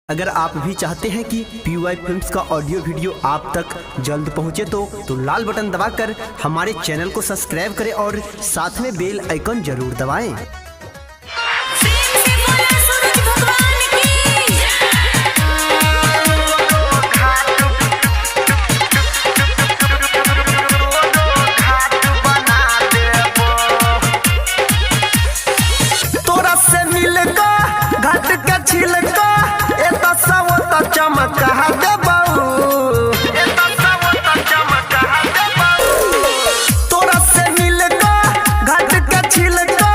अगर आप भी चाहते हैं कि पी वाई फिल्म्स का ऑडियो वीडियो आप तक जल्द पहुंचे तो लाल बटन दबाकर हमारे चैनल को सब्सक्राइब करें और साथ में बेल आइकन जरूर दबाएं। प्रेम से बोला सूरज भगवान की। तोरा से मिलका घाट के छिलका एत सब त चमका देबऊ। तोरा से मिलका घाट के छिलका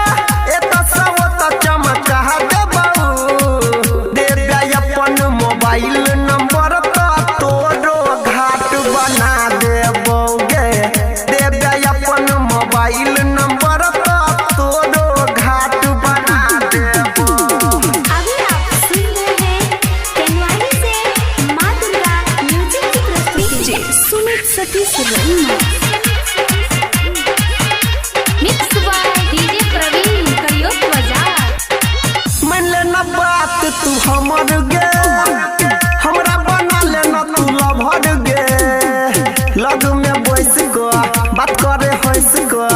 एत सब त चमका देबऊ। दे अपन मोबाइल नंबर त तोरो घाट बना देबौ गे। दे अपन मोबाइल नंबर त तोरो घाट बना देबौ। अभी आप सुन रहे हैं तेनवानी से माँ दुर्गा म्यूजिक की प्रस्तुति। Sumit Satish Raina. Mix by DJ Praveen करियोत बाजार। मान लेना बात तू हमर गे, हमरा बना लेना तू लभर गे। लग में बैस क बात करे हंस क,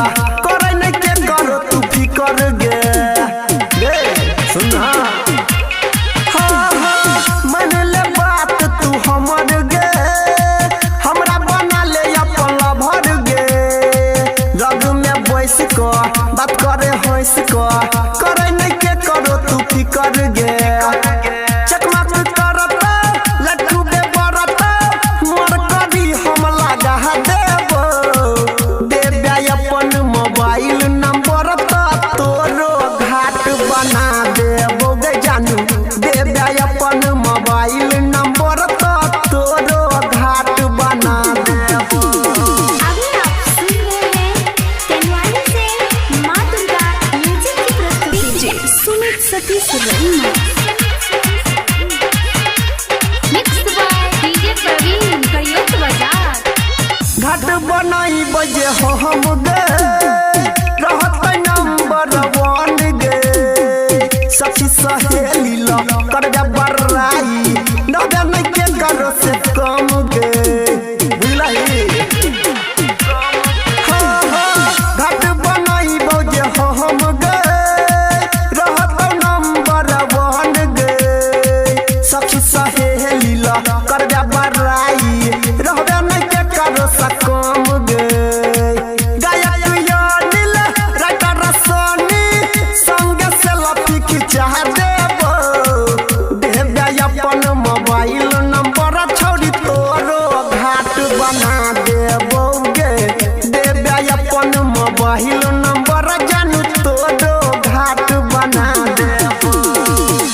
करे नहीं के करो तू फिकर गे। गे सुन हाँ हाँ हाँ, मान ले बात तू हमर गे, हमरा बना ले अपन लभर गे। लग में बैस क बात करे हंस क, करे नहीं के करो तू फिकर गे। चकमक करत लट्टू बे बरत मर करी हम लगा देबो। देबे अपन मोबाइल नंबर त तोरो घाट बना देबो गे जानू। देबे अपन मोबाइल नंबर त तोरो घाट बना देबो। अभी आप सुन रहे हैं तेनवानी से माँ दुर्गा म्यूजिक की प्रस्तुति। Sumit Satish Raina. Mix by DJ Praveen करियोत बाजार। घाट बनाई बजे हो हम गे, रहत नंबर वन गे। सखी सहेली ल कर बर्राई, नबे नहीं के करो से कम गे। बुझलही हाँ हाँ, घाट बनाई बजे हो हम गे, रहत नंबर वन गे। सखी सहेली ल कर बर्राई, रहबे नहीं के करो से कम गे। गायक अनिल राइटर सोनी संग सेल्फी खिंचा देबो। देबे अपन मोबाइल नंबर छोड़ी तोरो घाट बना देबो गे। देबे अपन मोबाइल नंबर जानू तोरो घाट बना देबो।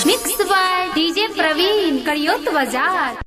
मिक्स बाय डीजे प्रवीण करियोत बाजार।